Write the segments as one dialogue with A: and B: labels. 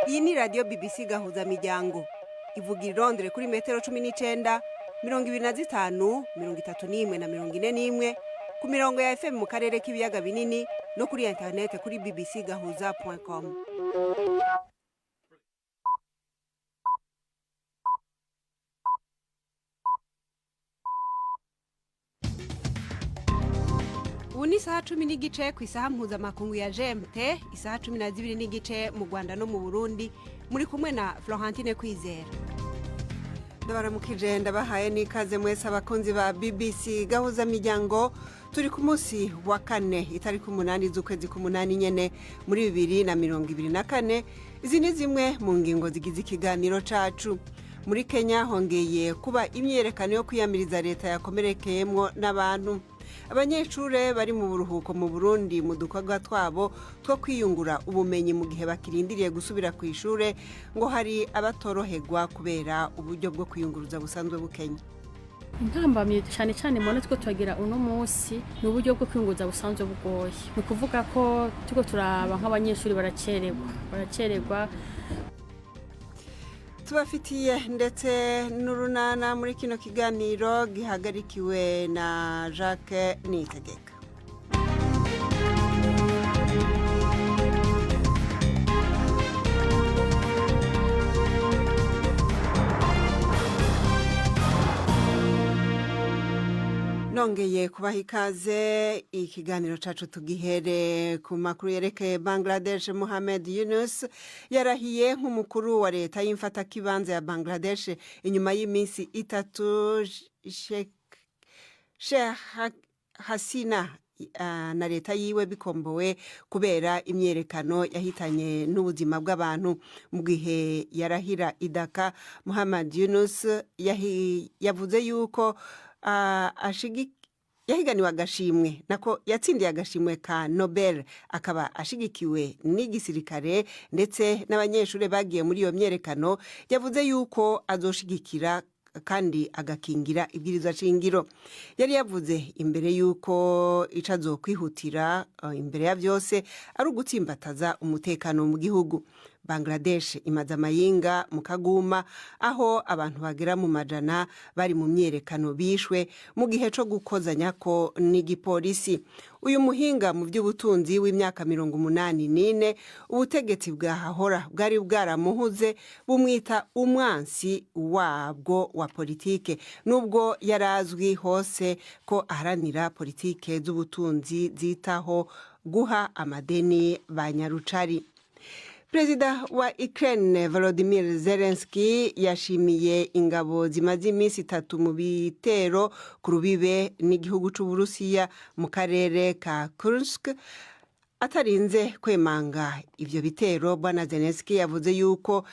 A: Iyi ni radiyo BBC Gahuzamiryango, ivuga i Londres kuri metero 19, 25, 31 na 41, ku mirongo ya FM mu karere k'ibiyaga binini no kuri interinete kuri bbcgahuza.com. Ubu ni isaha 10:15 ku isaha mpuzamakungu ya GMT, isaha 12:15 mu Rwanda no mu Burundi. Muri kumwe na Florentine Kwizera. Ndabaramukije, ndabahaye n'ikaze mwese abakunzi ba BBC Gahuza Miryango. Turi ku munsi wa kane, itariki 8 z'ukwezi k'umunani nyene muri 2024. Izi ni zimwe mu ngingo zigize ikiganiro cacu. Muri Kenya hongeye kuba imyiyerekano yo kwiyamiriza leta yakomerekeyemwo n'abantu. Abanyeshure bari mu buruhuko mu Burundi mu dukorwa twabo two kwiyungura ubumenyi mu gihe bakirindiriye gusubira ku ishure, ngo hari abatoroherwa kubera uburyo bwo kwiyunguruza busanzwe bukenya.
B: Intambamyi cyane cyane mbona two turagira uno munsi ni uburyo bwo kwiyunguruza busanzwe bugoye. Ni ukuvuga ko turiko turaba nk'abanyeshuri baracererwa.
A: Tubafitiye ndetse n'urunana muri kino kiganiro gihagarikiwe na Jacques Niyitegeka. Nongeye kubaha ikaze. Ikiganiro cacu tugihere ku makuru yerekeye Bangladesh. Mohamed Yunus yarahiye nk'umukuru wa leta y'imfatakibanza ya Bangladesh inyuma y'iminsi 3 Sheikh Hasina na leta yiwe bikombowe kubera imyerekano yahitanye n'ubuzima bw'abantu. Mu gihe yarahira i Dhaka, Mohamed Yunus yavuze yuko yahiganiwe agashimwe, nako yatsindiye agashimwe ka Nobel, akaba ashigikiwe n'igisirikare ndetse n'abanyeshuri bagiye muri iyo myerekano. Yavuze yuko azoshigikira kandi agakingira ibwirizwa shingiro. Yari yavuze imbere yuko ico azokwihutira imbere ya vyose ari ugutsimbataza umutekano mu gihugu. Bangladesh imaze amayinga mu kaguma, aho abantu bagera mu majana bari mu myerekano bishwe mu gihe co gukozanyako n'igipolisi. Uyu muhinga mu by'ubutunzi w'imyaka 84, ubutegetsi bwahahora bwari bwaramuhuze, bumwita umwansi wabwo wa politike, nubwo yarazwi hose ko aharanira politike z'ubutunzi zitaho guha amadeni ba nyarucari. Perezida wa Ukraine Volodymyr Zelensky yashimiye ingabo zimaze iminsi 3 mu bitero ku rubibe n'igihugu c'Uburusiya mu karere ka Kursk. Atarinze kwemanga ivyo bitero, Bwana Zelensky yavuze yuko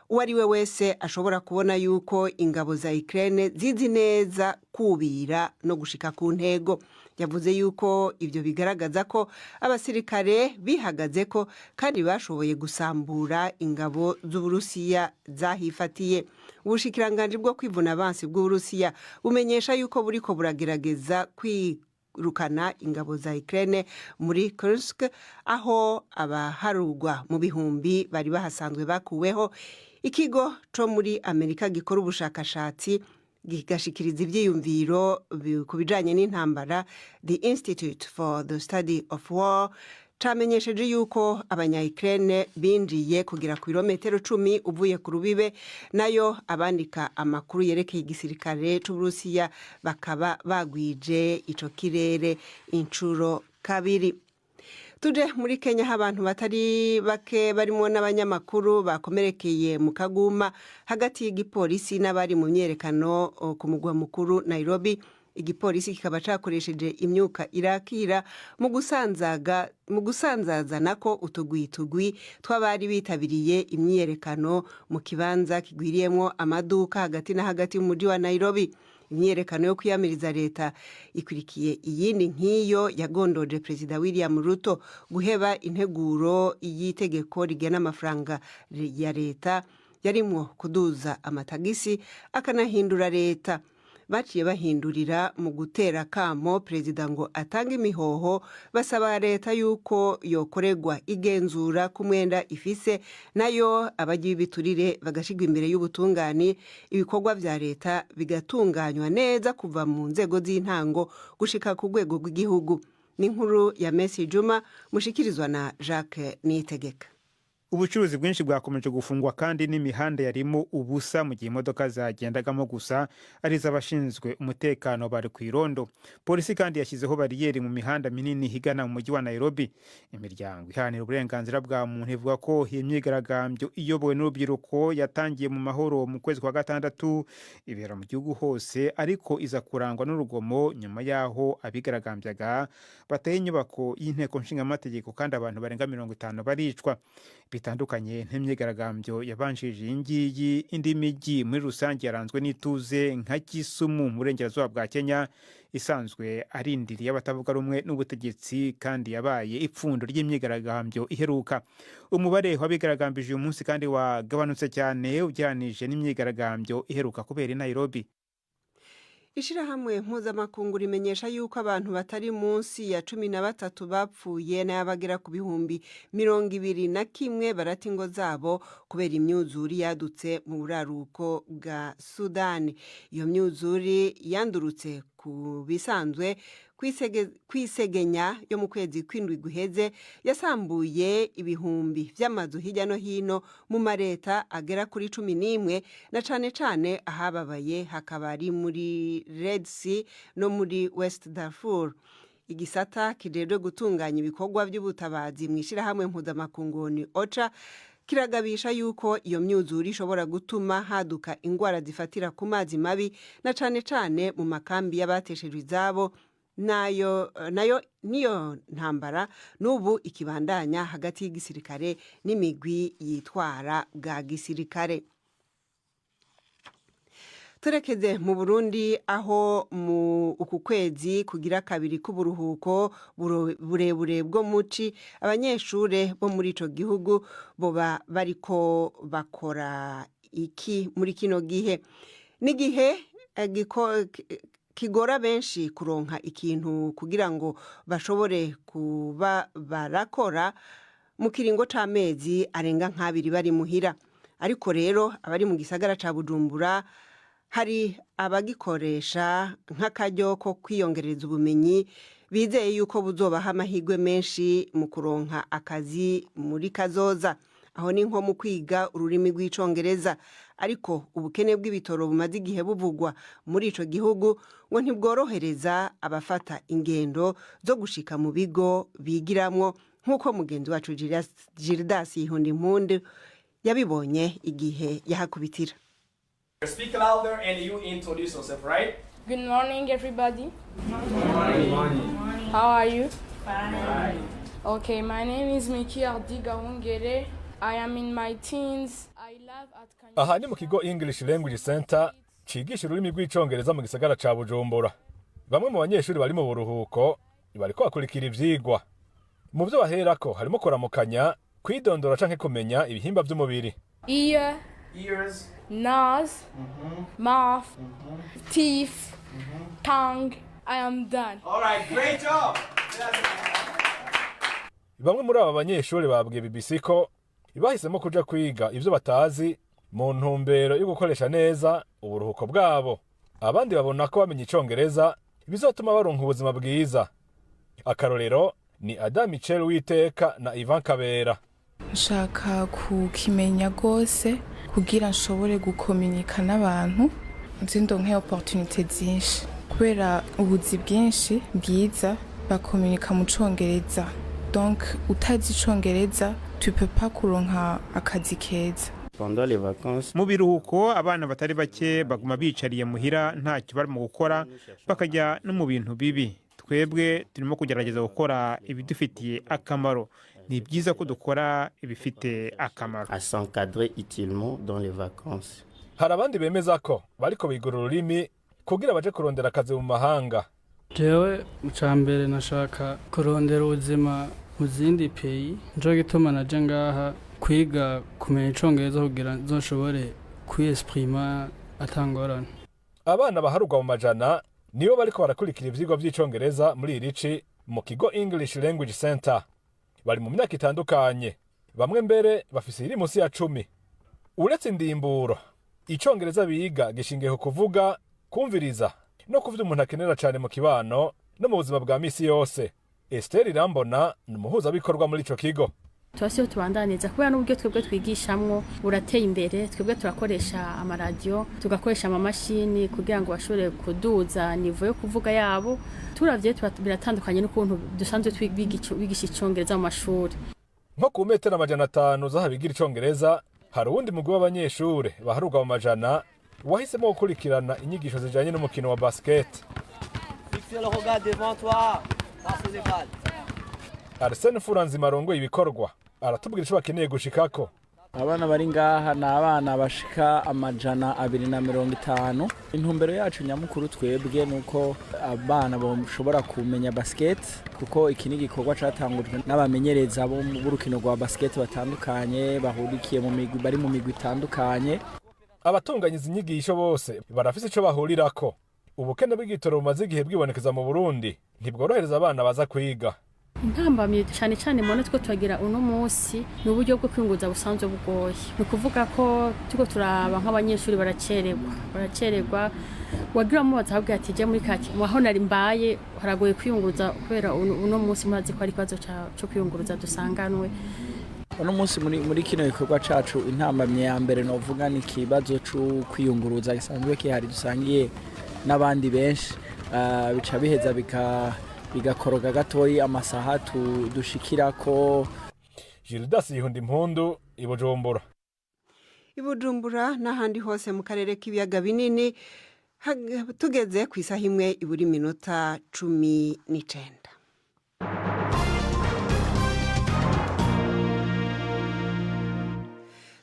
A: uwo ari we wese ashobora kubona yuko ingabo za Ukraine zizi neza kubira no gushika ku ntego. Yavuze yuko ivyo bigaragaza ko abasirikare bihagaze ko kandi bashoboye gusambura ingabo z'Uburusiya zahifatiye. Ubushikiranganji bwo kwivuna abansi bw'Uburusiya bumenyesha yuko buriko buragerageza kwirukana ingabo za Ukraine muri Kursk, aho abaharugwa mu bihumbi bari bahasanzwe bakuweho. Ikigo co muri Amerika gikora ubushakashatsi gigashikiriza ivyiyumviro ku bijanye n'intambara, The Institute for the Study of War, camenyesheje yuko abanya-Ukraine binjiye kugera ku birometero 10 uvuye ku rubibe, nayo abandika amakuru yerekeye igisirikare c'Uburusiya bakaba bagwije ico kirere incuro 2. Tuje muri Kenya, aho abantu batari bake barimo n'abanyamakuru bakomerekeye mu kaguma hagati y'igipolisi n'abari mu myerekano ku mugwa mukuru Nairobi. Igipolisi kikaba cakoresheje imyuka irakira mu gusanzaza nako utugwi tw'abari bitabiriye imyiyerekano mu kibanza kigwiriyemwo amaduka hagati na hagati mu mujyi wa Nairobi. Imyiyerekano yo kwiyamiriza leta ikurikiye iyindi nk'iyo yagondoje Perezida William Ruto guheba integuro y'itegeko rigena amafaranga ya leta yarimwo kuduza amatagisi akanahindura leta. Baciye bahindurira mu gutera kamo perezida ngo atange imihoho, basaba leta yuko yokorerwa igenzura ku mwenda ifise, nayo abagiye ibiturire bagashirwa imbere y'ubutungane, ibikorwa vya leta bigatunganywa neza kuva mu nzego z'intango gushika ku rwego rw'igihugu. Ni inkuru ya Messi Juma mushikirizwa na Jacques Niyitegeka.
C: Ubucuruzi bwinshi bwakomeje gufungwa kandi n'imihanda yarimo ubusa, mu gihe imodoka zagendagamo gusa ari iz'abashinzwe umutekano bari ku irondo. Polisi kandi yashyizeho bariyeri mu mihanda minini igana mu mujyi wa Nairobi. Imiryango iharanira uburenganzira bwa muntu ivuga ko iyi myigaragambyo iyobowe n'urubyiruko yatangiye mu mahoro mu kwezi kwa gatandatu, ibera mu gihugu hose, ariko iza kurangwa n'urugomo nyuma y'aho abigaragambyaga bateye inyubako y'inteko nshingamategeko kandi abantu barenga 50 baricwa. Bitandukanye n'imyigaragambyo yabanjirije iyi ngiyi, indi mijyi muri rusange yaranzwe n'ituze, nka Kisumu mu burengerazuba bwa Kenya, isanzwe ari indiri y'abatavuga rumwe n'ubutegetsi kandi yabaye ipfundo ry'imyigaragambyo iheruka. Umubare w'abigaragambije uyu munsi kandi wagabanutse cyane ugereranije n'imyigaragambyo iheruka kubera i Nairobi.
A: Ishirahamwe mpuzamakungu rimenyesha yuko abantu batari munsi ya 13 bapfuye n'abagera ku 21,000 barata ingo zabo kubera imyuzuri yadutse mu buraruko bwa Sudani. Iyo myuzuri yandurutse ku bisanzwe kwisegenya yo mu kwezi kw'indwi guheze, yasambuye ibihumbi vy'amazu hirya no hino mu mareta agera kuri 11, na cane cane ahababaye hakaba ari muri Red Sea no muri West Darfur. Igisata kijejwe gutunganya ibikorwa by'ubutabazi mu ishirahamwe mpuzamakungu ni OCHA kiragabisha yuko iyo myuzure ishobora gutuma haduka ingwara zifatira ku mazi mabi, na cane cane mu makambi y'abateshejwe izabo. Nayo niyo ntambara n'ubu ikibandanya hagati y'igisirikare n'imigwi yitwara bwa gisirikare. Turekeze mu Burundi, aho mu uku kwezi kugira kabiri k'uburuhuko burebure bwo muci, abanyeshure bo muri ico gihugu boba bariko bakora iki muri kino gihe? N'igihe kigora benshi kuronka ikintu kugira ngo bashobore kuba barakora mu kiringo c'amezi arenga nk'abiri bari muhira. Ariko rero abari mu gisagara ca Bujumbura hari abagikoresha nk'akaryo ko kwiyongereza ubumenyi, bizeye yuko buzobaha amahirwe menshi mu kuronka akazi muri kazoza. Aho ni nko mu kwiga ururimi rw'icongereza. Ariko ubukene bw'ibitoro bumaze igihe buvugwa muri ico gihugu ngo ntibworohereza abafata ingendo zo gushika mu bigo bigiramwo, nk'uko mugenzi wacu Gildas Yihundimpundu yabibonye igihe yahakubitira.
D: Speak louder and you introduce yourself, right?
E: Good morning, everybody. Good morning. How are you? Fine. Okay, my name is Miki Ardiga. I am in my teens. I live at
F: Aha ni mu kigo English Language Center cigisha ururimi rw'icongereza mu gisagara ca Bujumbura. Bamwe mu banyeshuri bari mu buruhuko bariko bakurikira ivyigwa. Mu vyo baherako harimo kuramukanya, kwidondora canke kumenya ibihimba vy'umubiri.
E: Ear,
D: Ears,
E: nose, mouth, teeth, tongue. I am done.
D: All right, great job.
F: Bamwe muri aba banyeshuri babwiye BBC ko bahisemo kuja kwiga ivyo batazi mu ntumbero yo gukoresha neza uburuhuko bwabo. Abandi babona ko bamenya icongereza bizotuma baronka ubuzima bwiza. Akarorero ni Adam Michel Witeka na Ivan Kabera.
G: Nshaka kukimenya rwose kugira nshobore gukominika n'abantu, nzi ndonke opportunité zinshi, kubera ubuzi bwinshi bwiza bakominika mu congereza. Donc utazi icongereza, tu peux pas kuronka akazi keza.
H: Pendant les vacances,
C: Mu biruhuko abana batari bake baguma bicariye muhira, ntacyo barimo gukora, bakajya no mu bintu bibi. Twebwe turimo kugerageza gukora ibidufitiye akamaro. Ni byiza ko dukora ibifite akamaro.
H: À s'encadrer utilement dans les vacances.
F: Hari abandi bemeza ko bariko bigura ururimi kugira baje kurondera akazi mu mahanga.
I: Jewe mbere nashaka kurondera ubuzima mu zindi pays, nico gituma naje ngaha kwiga kumenya icongereza kugira nzoshobore kwiyesprima atangorane.
F: Abana baharugwa mu majana nibo bariko barakurikira ivyigwa vy'icongereza muri iri ci mu kigo English Language Center. Bari mu myaka itandukanye, bamwe mbere bafise iri munsi ya 10. Uretse indimburo, icongereza biga gishingiye ku kuvuga, kumviriza no kuvyo umuntu akenera cane mu kibano no mu buzima bwa misi yose. Esther Irambona ni umuhuzabikorwa muri ico kigo.
B: Turasiyo tubandaniza kubera n'uburyo twebwe twigishamwo burateye imbere. Twebwe turakoresha amaradiyo, tugakoresha amamashini kugira ngo bashobore kuduza nivo yo kuvuga yabo. Turavye biratandukanye n'ukuntu dusanzwe bigisha icongereza mu mashuri.
F: Nko ku metero 500 z'ahabigira icongereza hari uwundi mugwi w'abanyeshure baharugwa mu majana wahisemo gukurikirana inyigisho zijanye n'umukino wa basket. Arsene Furanzima arongoye ibikorwa aratubwira ico bakeneye gushikako.
J: Abana bari ngaha ni abana bashika 250. Intumbero yacu nyamukuru twebwe nuko abana bashobora kumenya basket, kuko iki ni igikorwa catangujwe n'abamenyereza b'urukino rwa basket batandukanye bahurikiye mu migwi, bari mu migwi itandukanye.
F: Abatunganyiza inyigisho bose barafise ico bahurirako. Ubukene bw'igitoro bumaze igihe bwibonekeza mu Burundi ntibworohereza abana baza kwiga.
B: Intambamyi cyane cyane mbona two turagira uno munsi ni uburyo bwo kwiyunguruza busanzwe bugoye. Ni ukuvuga ko turiko turaba nk'abanyeshuri baracererwa, wagira mubaza ahubwo ati je muri kaki aho nari mbaye haragoye kwiyunguruza kubera uno munsi murazi ko ari ikibazo co kwiyunguruza dusanganwe.
J: Uno munsi muri kino gikorwa cacu intambamyi ya mbere novuga ni ikibazo co kwiyunguruza gisanzwe kihari dusangiye n'abandi benshi, bica biheza bigakoroga gatoyi amasaha dushikirako.
F: Gildas Yihunda Impundu, i Bujumbura.
A: I Bujumbura n'ahandi hose mu karere k'ibiyaga binini tugeze ku isaha 1 iburi minota 19.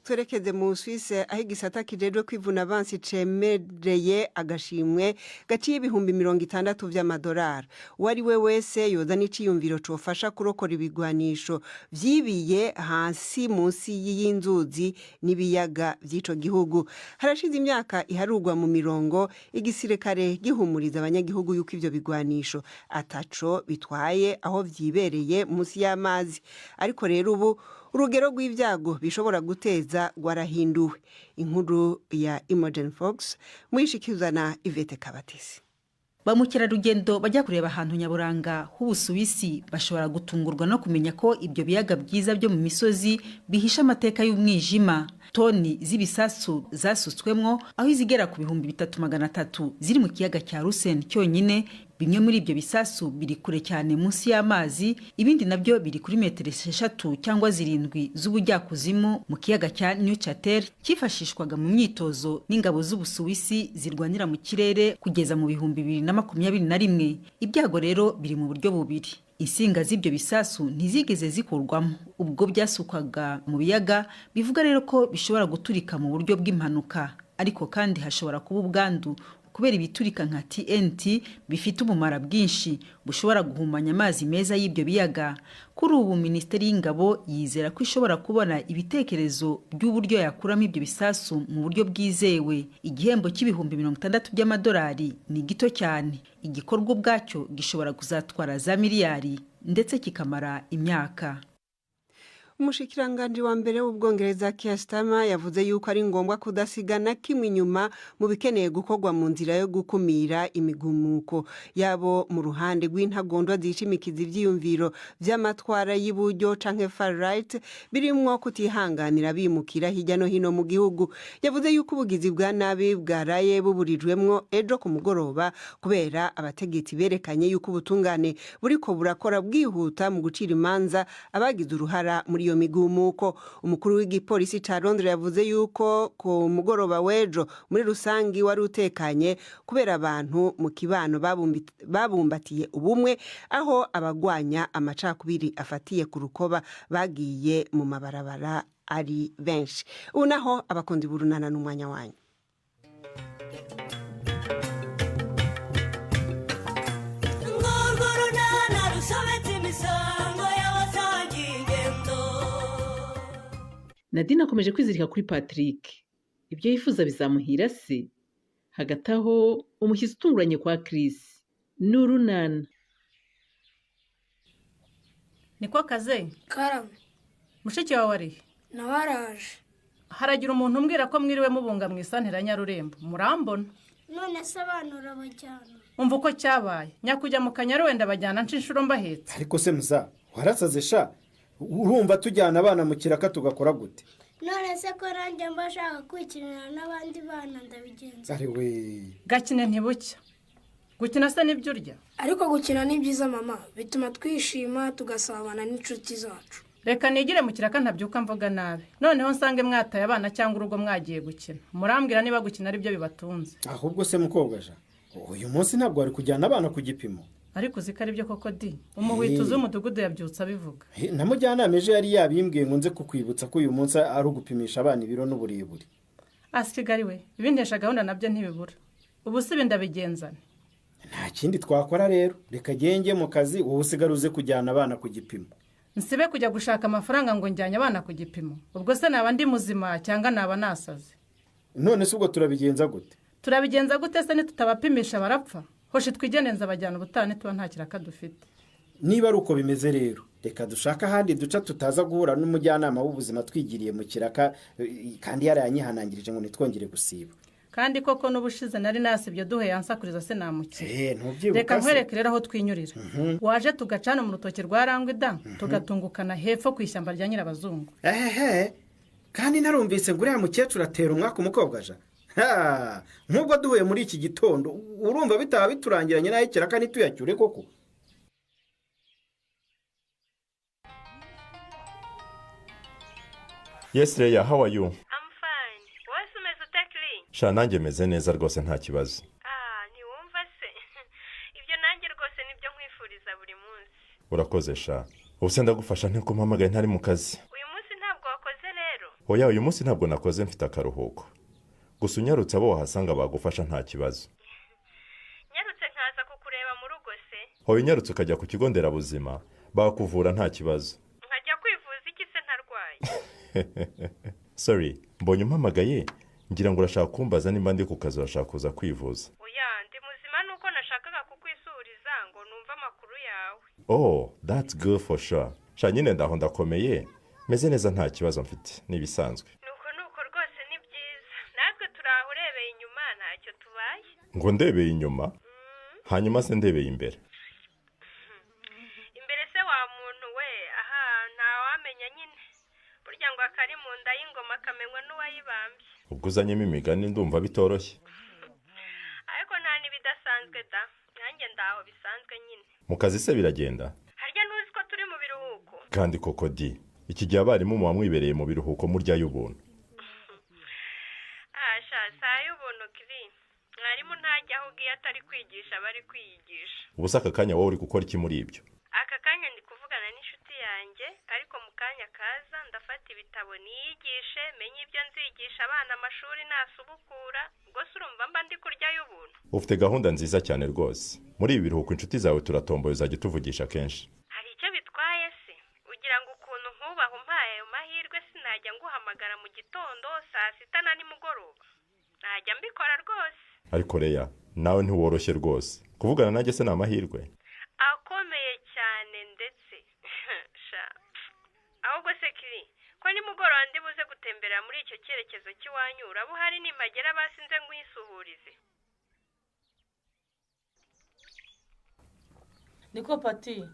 A: Twerekeze mu Suisse aho igisata kijejwe kwivuna abansi cemereye agashimwe gaciye 60,000 vy'amadolari. Uwari we wese yoza n'iciyumviro cofasha kurokora ibigwanisho vyibiye hasi munsi y'inzuzi n'ibiyaga vy'ico gihugu. Harashize imyaka iharugwa mu mirongo igisirikare gihumuriza abanyagihugu yuko ivyo bigwanisho ataco bitwaye aho vyibereye munsi y'amazi. Ariko rero ubu urugero rw'ibyago bishobora guteza rwarahinduwe. Inkuru ya Imogen Fox muyishikizwa na Yvette Kabatesi.
K: Ba mukerarugendo bajya kureba ahantu nyaburanga h'Ubusuwisi bashobora gutungurwa no kumenya ko ibyo biyaga byiza byo mu misozi bihisha amateka y'umwijima. Toni z'ibisasu zasutswemwo aho izigera ku 3,300 ziri mu kiyaga cya Rusen cyonyine. Bimwe muri ibyo bisasu biri kure cyane munsi y'amazi, ibindi nabyo biri kuri metero 6 cyangwa 7 z'ubujyakuzimu mu kiyaga cya Neuchâtel cyifashishwaga mu myitozo n'ingabo z'Ubusuwisi zirwanira mu kirere kugeza mu 2021. Ibyago rero biri mu buryo bubiri. Insinga z'ibyo bisasu ntizigeze zikurwamo ubwo byasukwaga mu biyaga, bivuga rero ko bishobora guturika mu buryo bw'impanuka. Ariko kandi hashobora kuba ubwandu kubera ibiturika nka TNT bifite ubumara bwinshi bushobora guhumanya amazi meza y'ibyo biyaga. Kuri ubu Minisiteri y'Ingabo yizera ko ishobora kubona ibitekerezo by'uburyo yakuramo ibyo bisasu mu buryo bwizewe. Igihembo $60,000 by'amadolari ni gito cyane. Igikorwa ubwacyo gishobora kuzatwara za miliyari ndetse kikamara imyaka.
A: Umushikiranganji wa mbere w'Ubwongereza Keir Starmer yavuze yuko ari ngombwa kudasigana kimwe inyuma mu bikeneye gukorwa mu nzira yo gukumira imigumuko yabo mu ruhande rw'intagondwa zishimikiza ivyiyumviro vy'amatwara y'iburyo canke far right, birimwo kutihanganira bimukira hirya no hino mu gihugu. Yavuze yuko ubugizi bwa nabi bwaraye buburijwemwo ejo ku mugoroba kubera abategetsi berekanye yuko ubutungane buriko burakora bwihuta mu gucira imanza abagize uruhara muri iyo migumuko. Umukuru w'igipolisi ca Londres yavuze yuko ku mugoroba w'ejo muri rusangi wari utekanye kubera abantu mu kibano babumbatiye ubumwe, aho abagwanya amacakubiri afatiye ku rukoba bagiye mu mabarabara ari benshi. Ubu naho abakunzi b'urunana n'umwanya wanyu.
L: Nadine akomeje kwizirika kuri Patrick. Ibyo yifuza bizamuhira se? Hagati aho umushyitsi utunguranye kwa Chris ni urunana.
M: Niko kaze.
N: Karame.
M: Mushiki wawe ari?
N: Nawe araje.
M: Haragira umuntu umbwira ko mwiriwe mubunga mu isantera Nyarurembo. Murambona.
N: None se abantu urabajyana?
M: Umva uko cyabaye. Nyakujya mu Kanyaru wenda bajyana nca inshuro mbahetse.
O: Ariko se muza, warasaze sha. Urumva tujyana abana mu kiraka tugakora gute?
N: None se ko nanjye mba nshaka kwikinira n'abandi bana ndabigenza.
O: Ari we.
M: Gakine ntibucya. Gukina se nibyo urya?
N: Ariko gukina ni byiza mama, bituma twishima tugasabana n'inshuti zacu.
M: Reka nigire mu kiraka ntabyuka mvuga nabi. Noneho nsange mwataye abana cyangwa urugo mwagiye gukina. Murambwira niba gukina ari byo bibatunze.
O: Ahubwo se mukobwa ja, uyu munsi ntabwo wari kujyana abana ku gipimo.
M: Ariko uzi ko ari byo koko di. Umuhwituzi w'umudugudu yabyutse abivuga.
O: Na mujyanama ejo yari yabimbwiye ngo nze kukwibutsa ko uyu munsi ari ugupimisha abana ibiro n'uburebure.
M: Asigari we, ibintesha gahunda nabyo ntibibura. Ubu si bindabigenzane.
O: Nta kindi twakora rero, reka genge mu kazi wowe usigare uze kujyana abana ku gipimo.
M: Nsibe kujya gushaka amafaranga ngo njyanye abana ku gipimo. Ubwo se naba ndi muzima cyangwa naba nasaze?
O: None se ubwo turabigenza gute?
M: Turabigenza gute se nitutabapimisha barapfa? Hoshi twigendenza abajyana ubutane tuba nta kiraka dufite.
O: Niba ari uko bimeze rero, reka dushaka ahandi duca tutaza guhura n'umujyanama w'ubuzima twigiriye mu kiraka kandi yarayanyihanangirije ngo nitwongere gusiba.
M: Kandi koko n'ubushize nari nasibye duhe yansakuriza se namukira.
O: Reka
M: nkwereke rero aho twinyurira. Waje tugacana mu rutoki rwa Rangwida, tugatungukana hepfo ku ishyamba rya Nyirabazungu.
O: Ehehe, kandi narumvise ngo uriya mukecuru atera umwaka umukobwa ja. Ha, nk'ubwo duhuye muri iki gitondo urumva bitaba biturangiranye nayo kiraka ntituyacyure koko.
P: Yes Leya, how are you? Sha nanjye meze neza rwose nta kibazo.
Q: Ntiwumva se? Ibyo nanjye rwose nibyo nkwifuriza buri munsi.
P: Urakoze sha. Ubu se ndagufasha nti kumpamagaye ntari mu kazi.
Q: Uyu munsi ntabwo wakoze rero?
P: Oya, uyu munsi ntabwo nakoze mfite akaruhuko. Gusa unyarutse abo wahasanga bagufasha nta kibazo.
Q: Nyarutse nkaza kukureba mu rugo se?
P: Oya, unyarutse ukajya ku kigo nderabuzima bakuvura nta kibazo.
Q: Nkajya kwivuza iki se ntarwaye?
P: Sorry, mbonye umpamagaye. Ngira ngo urashaka kumbaza nimba ndi ku kazi urashaka kuza kwivuza.
Q: Oya, ndi muzima nuko nashakaga kukwisuriza ngo numve amakuru yawe.
P: Oh, that's good for sure. Sha nyine ndaho ndakomeye, meze neza nta kibazo mfite, nibisanzwe.
Q: Nuko rwose ni byiza. Natwe turaho urebeye inyuma ntacyo tubaye.
P: Ngo ndebeye inyuma? Hanyuma se ndebeye imbere.
Q: Imbere se wa muntu we, aha ntawamenya nyine. Burya ngo akari mu nda y'ingoma kamenywa n'uwayibambye.
P: Ubwo uzanyemo imigani ndumva bitoroshye.
Q: Ariko nta nibidasanzwe da, nanjye ndaho bisanzwe nyine.
P: Mu kazi se biragenda?
Q: Harya ntuzi ko turi mu biruhuko?
P: Kandi koko di, iki gihe abarimu muba mwibereye mu biruhuko murya y'ubuntu.
Q: Sha, saa y'ubuntu kiri. Mwarimu ntajya aho ugiye atari kwigisha bari kwiyigisha.
P: Ubu se aka kanya wowe uri gukora iki muri ibyo?
Q: Aka kanya ndi kuvugana n'inshuti yanjye, ariko mu kanya kaza ndafata ibitabo niyigishe, menye ibyo nzigisha abana amashuri nasubukura, ubwo se urumva mba ndi kurya y'ubuntu.
P: Ufite gahunda nziza cyane rwose. Muri ibi biruhuko inshuti zawe turatomboye uzajya tuvugisha kenshi.
Q: Hari icyo bitwaye se? Ugira ngo ukuntu nkubaha umpaye ayo mahirwe sinajya nguhamagara mu gitondo, saa sita na nimugoroba. Najya mbikora rwose.
P: Ariko Leya, nawe ntiworoshye rwose. Kuvugana nanjye se ni amahirwe?
Q: Akomeye cyane ndetse. Sha. Ahubwo se kiri, ko nimugoroba ndi buze gutemberera muri icyo cyerekezo cy'iwanyu, uraba uhari nimagera basinze nkwisuhurize.
R: Niko Pati,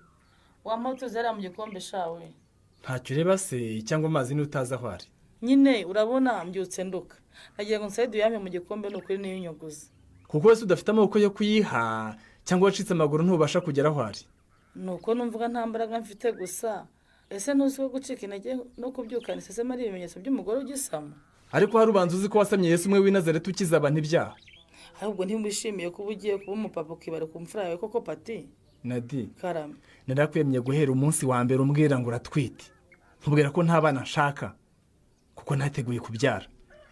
R: wampa zera mu gikombe shawe.
S: Ntacyo ureba se cyangwa amazi n'utaza aho ari?
R: Nyine urabona mbyutse nduka. Nagiye ngo nsabe duyame mu gikombe n'ukuri niyo nyuguzi.
S: Kuko wese udafite amaboko yo kuyiha cyangwa wacitse amaguru ntubasha kugera aho ari.
R: Nuko numvuga nta mbaraga mfite gusa. Ese ntuzi ko gucika intege no kubyukana iseseme ari ibimenyetso by'umugore ugisama?
S: Ariko hari ubanza uzi ko wasamye Yesu umwe w'i Nazareti ukiza abantu ibyaha.
R: Ahubwo ntiwishimiye kuba ugiye kuba umupapa ukibara ku mfura yawe koko Pati?
S: Nadi,
R: Karame.
S: Narakwemye guhera umunsi wa mbere umbwira ngo uratwite. Nkubwira ko nta bana nshaka kuko ntateguye kubyara.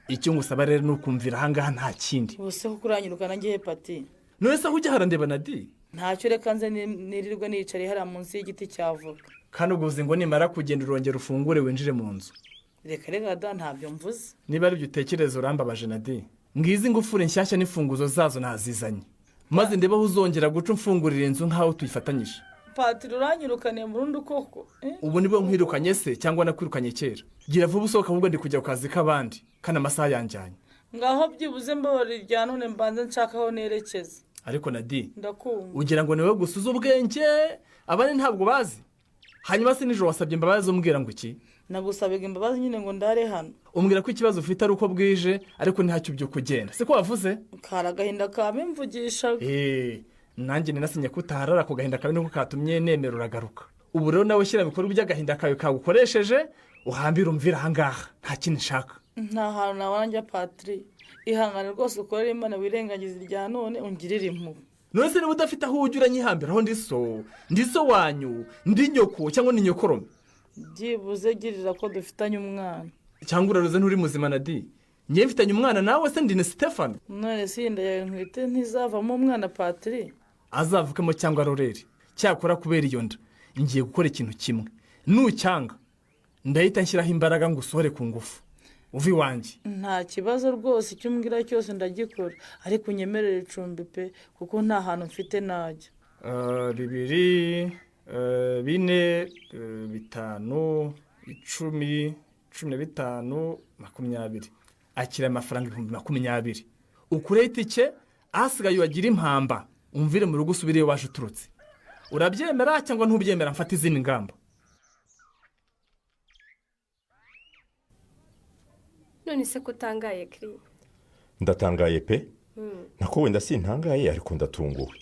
S: Icyo ngusaba rero nukumvira ahangaha nta kindi.
R: Ubuse ko kuranyirukana ngiye Pati?
S: None se aho ujya harandeba Nadi?
R: Ntacyo reka nze nirirwe nicariye hariya munsi y'igiti cy'avoka.
S: Kandi ubwo uzi ngo nimara kugenda urongera ufungure winjire mu nzu.
R: Reka reka da ntabyo mvuze.
S: Niba ari byo utekereza urambabaje Nadi. Ngizi ingufuri nshyashya n'imfunguzo zazo nazizanye. Maze ndeba aho uzongera guca umfungurira inzu nkaho tuyifatanyije.
R: Patiri uranyirukaniye burundu koko?
S: Ubu nibwo nkwirukanye se cyangwa nakwirukanye kera? Gira vuba usohoka ahubwo ndi kujya ku kazi k'abandi kandi amasaha yanjyanye.
R: Ngaho byibuze mbabarira irya none mbanze nshaka aho nerekeza.
S: Ariko Nadi,
R: ndakumva.
S: Ugira ngo niwe gusa uzi ubwenge, abandi ntabwo bazi. Hanyuma se nijoro wasabye imbabazi umbwira ngo iki?
R: Nagusabaga imbabazi nyine ngo ndare hano.
S: Umbwira ko ikibazo ufite ari uko bwije ariko ntacyo byo kugenda. Siko wavuze?
R: Kari agahinda kabimvugishaga.
S: Nanjye ninasinye ko utaharara ku gahinda kawe niko katumye nemera uragaruka. Ubu rero nawe shyira ibikorwa by'agahinda kawe kagukoresheje uhambire umvira aha ngaha nta kintu nshaka.
R: Nta hantu nabona njya Patiri. Ihangane rwose ukorere Imana wirengagiza irya none ungirire impuhwe.
S: None se niba udafite aho ujya uranyihambira aho ndi so, ndi so wanyu, ndi nyoko cyangwa ni nyokorome?
R: Byibuze girira ko dufitanye umwana.
S: Cyangwa uraruze nturi muzima Nadi? Njye mfitanye umwana nawe se ndi ni Stefano.
R: None se inda yawe ntwite ntizavamo umwana Patiri?
S: Azavukamo cyangwa roreri. Cyakora kubera iyo nda ngiye gukora ikintu kimwe. Nucyanga ndahita nshyiraho imbaraga ngo usohore ku ngufu. Uvi wanjye.
R: Nta kibazo rwose icyo umbwira cyose ndagikora ariko unyemerere icumbi pe kuko nta hantu mfite najya.
S: 2 4 5 10 15 20. Akira amafaranga 20,000. Ukure itike asigaye wagira impamba umvire mu rugo usubire waje uturutse. Urabyemera cyangwa ntubyemera mfata izindi ngamba?
Q: None se kutangaye Kiri?
P: Ndatangaye pe. Nako wenda sintangaye ariko ndatunguwe.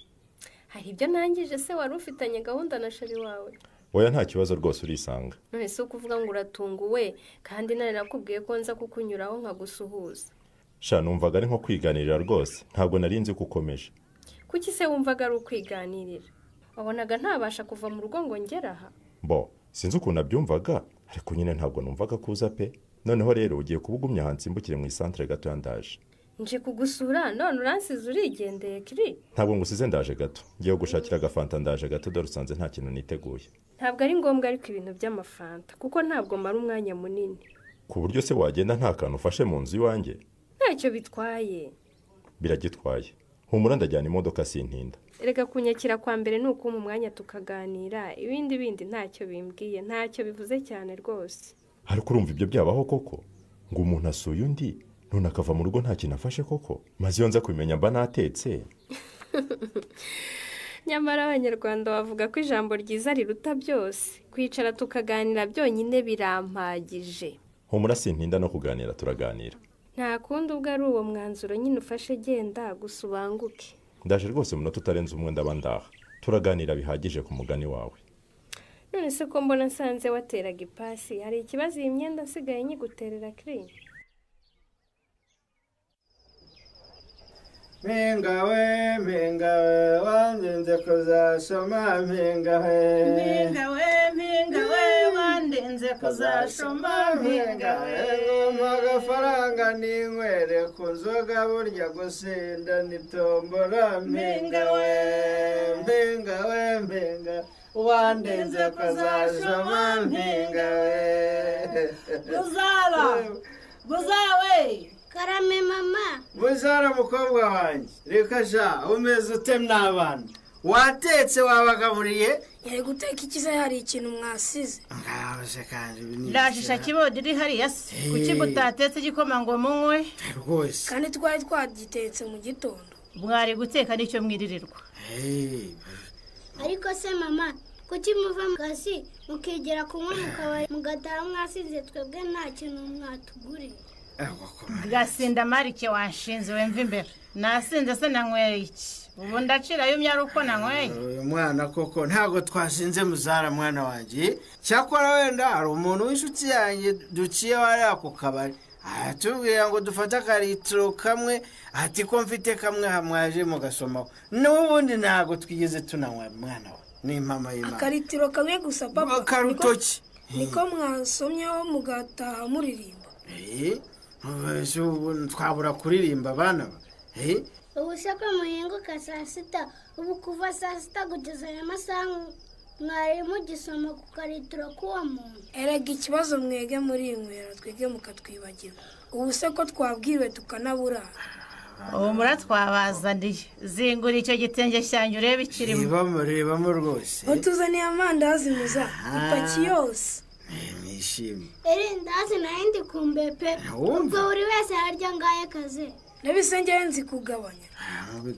Q: Hari ibyo nangije se wari ufitanye gahunda na sheri wawe?
P: Oya nta kibazo rwose urisanga.
Q: None se ukuvuga ngo uratunguwe kandi nari nakubwiye ko nza kukunyuraho nkagusuhuza.
P: Sha numvaga ari nko kwiganirira rwose ntabwo nari nzi kukomeje.
Q: Kuki se wumvaga ari ukwiganirira? Wabonaga ntabasha kuva mu rugo ngo ngera aha?
P: Bo sinzi ukuntu nabyumvaga ariko nyine ntabwo numvaga kuza pe. Noneho rero ugiye kubugumya hansi mbukire mu isantre gato yandaje.
Q: Nje kugusura none uransize urigendeye Kiri?
P: Ntabwo ngusize ndaje gato. Ngiye gushakira agafanta ndaje gato dore usanze nta kintu niteguye.
Q: Ntabwo ari ngombwa ariko ibintu by'amafanta kuko ntabwo mara umwanya munini.
P: Ku buryo se wagenda nta kantu ufashe mu nzu iwanjye?
Q: Ntacyo bitwaye.
P: Biragitwaye. Humura ndajyana imodoka sintinda.
Q: Erega kunyakira kwa mbere ni uko mu mwanya tukaganira ibindi bindi ntacyo bimbwiye ntacyo bivuze cyane rwose.
P: Ariko urumva ibyo byabaho koko ngo umuntu asuye undi none akava mu rugo nta kintu afashe koko? Maze iyo nza kubimenya mba natetse.
Q: Nyamara abanyarwanda bavuga ko ijambo ryiza riruta byose. Kwicara tukaganira byonyine birampagije.
P: Humura sintinda no kuganira turaganira.
Q: Nta kundi ubwo ari uwo mwanzuro nyine ufashe genda gusa ubanguke.
P: Ndaje rwose munota utarenze umwe ndaba ndaha. Turaganira bihagije ku mugani wawe.
Q: None se ko mbona nsanze wateraga ipasi hari ikibazo iyi myenda nsigaye nyiguterera Kiri?
O: Mpinga we wandenze kuzashoma mpinga we.
M: Mpinga we wandenze kuzashoma mpinga we.
O: Agafaranga ninywere ku nzoga burya gusinda nitombora mpinga we. Mpinga we mpinga wandenze kuzashoma mpinga we.
M: Buzara buzawe.
N: Karame mama.
O: Buzara mukobwa wanjye. Reka sha umeze ute n'abana? Watetse wabagaburiye?
N: Yari guteka ikiza hari ikintu mwasize.
O: Ngaje kandi ni.
M: Ndashisha kibodi iri hariya se. Kuki mutatetse igikoma ngo munywe?
O: Rwose.
N: Kandi twari twagitetse mu gitondo.
M: Mwari guteka nicyo mwiririrwa.
N: Ariko se mama, kuki muva mu kazi mukigera kunywa mukabari mugataha mwasize twebwe nta kintu mwatuguriye?
M: Gasinda marike wanshinze wemva imbere. Nasinze se nanyweye iki? Ubu ndacira yumye uko nanyweye.
O: Uyu mwana koko ntago twasinze muzara mwana wanjye. Cyakora wenda hari umuntu w'inshuti yanjye duciye wari ku kabari. Atubwira ngo dufate akaritiro kamwe ati ko mfite kamwe hamwaje mugasomaho. N'ubundi ntago twigeze tunanywa mwana we. Ni mama y'Imana.
N: Akaritiro kamwe gusa papa.
O: Karutoki.
N: Niko mwasomyeho mugataha muririmba.
O: Twabura kuririmba abana ba.
N: Ubu se ko muhinguka saa sita, ubu kuva saa sita kugeza aya masaha mwari mugisoma ku karitiro k'uwo muntu. Erega ikibazo mwege muri inywera twege mukatwibagirwa. Ubu se ko twabwiwe tukanabura.
M: Ubu muratwabazaniye. Zingura icyo gitenge cyanjye urebe ikirimo.
O: Rebamo, rebamo rwose.
N: Utuzaniye amandazi muza, ipaki yose.
O: Nishimye.
N: Irindazi nayo ndi kumbe pe. Ubwo buri wese ararya ngaye kaze. Nabise nzi kugabanya.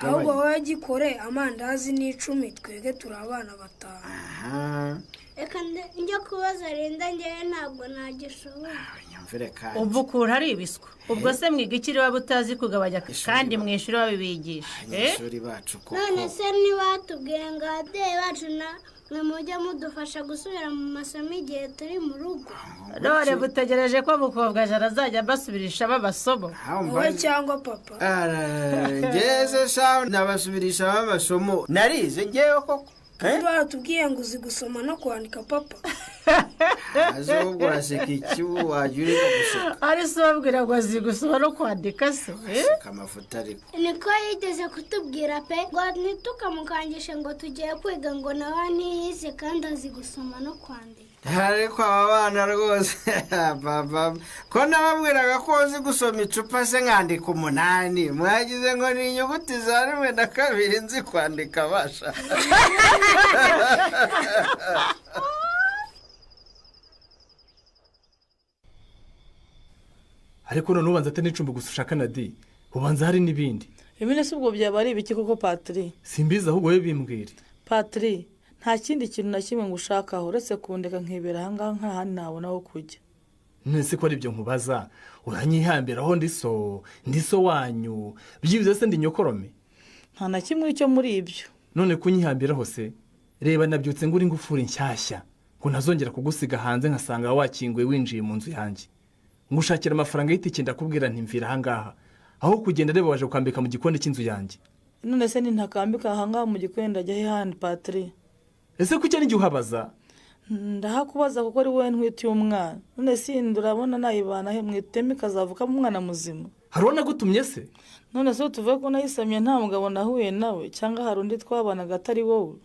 N: Ahubwo wowe gikore amandazi ni 10 twege turi abana 5. Reka njye kubaza Linda, ngewe ntabwo nagishobora.
M: Ubwo ukuntu ari ibiswa. Ubwo se mwiga ikiri waba utazi kugabanya kandi mu ishuri babibigisha.
O: Abanyeshuri bacu koko.
N: None se ntibatubwiye ngo ababyeyi bacu na mwe mujye mudufasha gusubira mu masomo igihe turi mu rugo?
M: None butegereje ko mukobwa Jara azajya mbasubirisha amasomo?
N: Wowe cyangwa papa?
O: Ngeze sha nabasubirisha amasomo. Narize ngewe koko.
N: Kandi baratubwiye ngo uzi gusoma no kwandika papa.
O: Ahubwo uraseka iki wajya ureka guseka?
M: Ari se ubabwira ngo azi gusoma no kwandika se?
O: Aseka amafuta ariko.
N: Niko yigeze kutubwira pe, ngo ntitukamukangishe ngo tugiye kwiga ngo nawe ntiyize kandi azi gusoma no kwandika.
O: Ariko aba bana rwose papa, ko nababwiraga ko nzi gusoma icupa se nkandika 8, mwagize ngo ni inyuguti za 1 na 2 nzi kwandika basha.
S: Ariko none ubanza ate n'icumbi gusa ushaka na di, ubanza hari n'ibindi.
R: Ibindi si ubwo byaba ari ibiki koko Patri?
S: Simbizi ahubwo wowe bimbwire.
R: Patri, nta kindi kintu na kimwe ngushakaho uretse kundeka nkibera aha ngaha nk'ahandi nabona aho kujya.
S: Nese ko ari ibyo nkubaza, uranyihambiraho ndi so wanyu, byibuze se ndi nyokorome?
R: Nta na kimwe cyo muri ibyo.
S: None kunyihambiraho se, reba nabyutse ngura ingufuri nshyashya, ngo ntazongera kugusiga hanze nkasanga wakinguye winjiye mu nzu yanjye. Ngushakira amafaranga y'itike ndakubwira nti mvira aha ngaha, aho kugenda reba waje kwambika mu gikoni cy'inzu yanjye.
R: None se nintakambika aha ngaha mu gikoni ndajya he handi Patri?
S: Ese kuki ari uhabaza?
R: Ndahakubaza kuko ari wowe ntwitiye umwana. None si ndurabona nayibana he mwiteme ikazavukamo umwana muzima.
S: Hari uwo nagutumye se?
R: None se tuvuge ko nayisamye nta mugabo nahuye nawe cyangwa hari undi twabanaga atari wowe?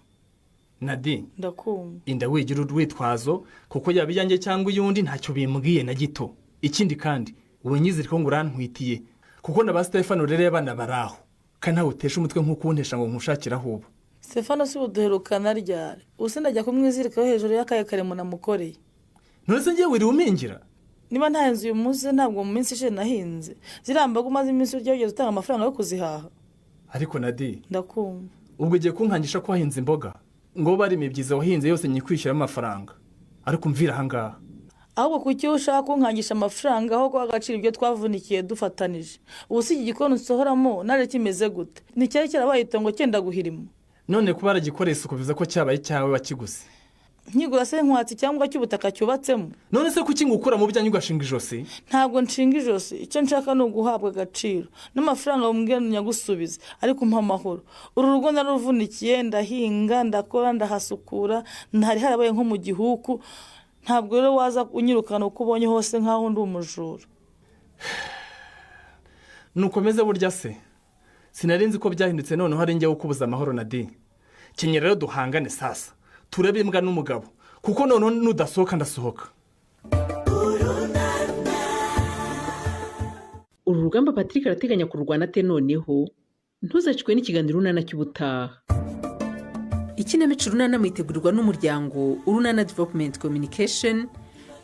S: Nadi,
R: ndakumva.
S: Inda wigira urwitwazo kuko yaba iyanjye cyangwa iyundi ntacyo bimbwiye na gito. Ikindi kandi ubunyiziriko ngo urantwitiye kuko na ba Stefano rero abana baraho kandi ntawe utesha umutwe nk'uko untesha ngo nkushakiraho ubu.
R: Stefano si uduherukana ryari? Ubu ndajya kumwizirikaho hejuru y'akaye karemo namukoreye.
S: None se ngiye wiriwe umingira?
R: Niba ntahinze uyu munsi ntabwo mu minsi ishize nahinze. Ziriya mboga umaze iminsi urya wigeze utanga amafaranga yo kuzihaha?
S: Ariko Nadi,
R: ndakumva.
S: Ubwo ugiye kunkangisha ko wahinze imboga ngo bari imibyizi wahinze yose nyikwishyuramo amafaranga, ariko mvira aha ngaha.
R: Ahubwo kuki ushaka kunkangisha amafaranga aho guha agaciro ibyo twavunikiye dufatanije? Ubu si iki gikoni usohoramo nare kimeze gute? Nticyari cyarabaye itongo cyenda guhirima.
S: None kuba aragikoreye isuku bivuze ko cyabaye icyawe wakiguze?
R: Nkigura se nkwatsi cyangwa cy'ubutaka cyubatsemo?
S: None se kuki ngukura mu byanyu ugashinga ijosi?
R: Ntabwo nshinga ijosi, icyo nshaka ni uguhabwa agaciro n'amafaranga umbwira nyagusubize, ariko umpa amahoro. Uru rugo naruvunikiye, ndahinga, ndakora, ndahasukura, ntari harabaye nko mu gihuku. Ntabwo rero waza unyirukana uko ubonye hose nkaho ndi umujura.
S: Nukomeze burya se, sinari nzi ko byahindutse noneho ari njye ukubuza amahoro na di. Kenyera rero duhangane sasa, turebe imbwa n'umugabo, kuko noneho nudasohoka ndasohoka.
L: Uru rugamba Patrick arateganya kurwana ate noneho? Ntuzacikwe n'ikiganiro Urunana cy'ubutaha. Ikinamico Urunana mwitegurirwa n'umuryango Urunana Development Communication,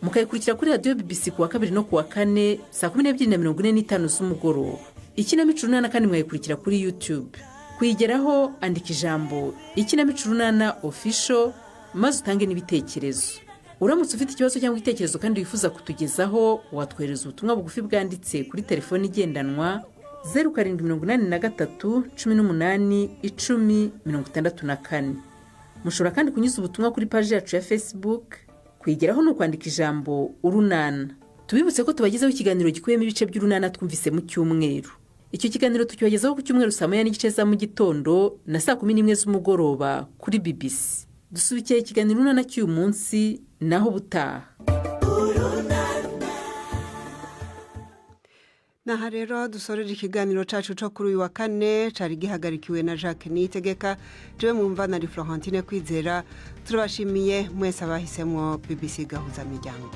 L: mukayikurikira kuri radiyo BBC kuwa 2 no kuwa 4 saa 12:45 z'umugoroba. Ikinamico Urunana kandi mwayikurikira kuri YouTube. Kuyigeraho andika ijambo Ikinamico Urunana Official maze utange n'ibitekerezo. Uramutse ufite ikibazo cyangwa igitekerezo kandi wifuza kutugezaho, watwohereza ubutumwa bugufi bwanditse kuri telefoni igendanwa 0783 18 10 64. Mushobora kandi kunyuza ubutumwa kuri paji yacu ya Facebook. Kuyigeraho ni ukwandika ijambo Urunana. Tubibutse ko tubagezaho ikiganiro gikubiyemo ibice by'Urunana twumvise mu cyumweru. Icyo kiganiro tukibagezaho ku cyumweru saa 1:30 za mu gitondo na saa 11 z'umugoroba kuri BBC. Dusubikiye ikiganiro Urunana cy'uyu munsi, naho butaha.
A: Naha rero dusoreje ikiganiro cacu co kuri uyu wa kane cari gihagarikiwe na Jacques Niyitegeka, jewe mwumva na Florentine Kwizera. Turabashimiye mwese abahisemwo BBC Gahuza Miryango.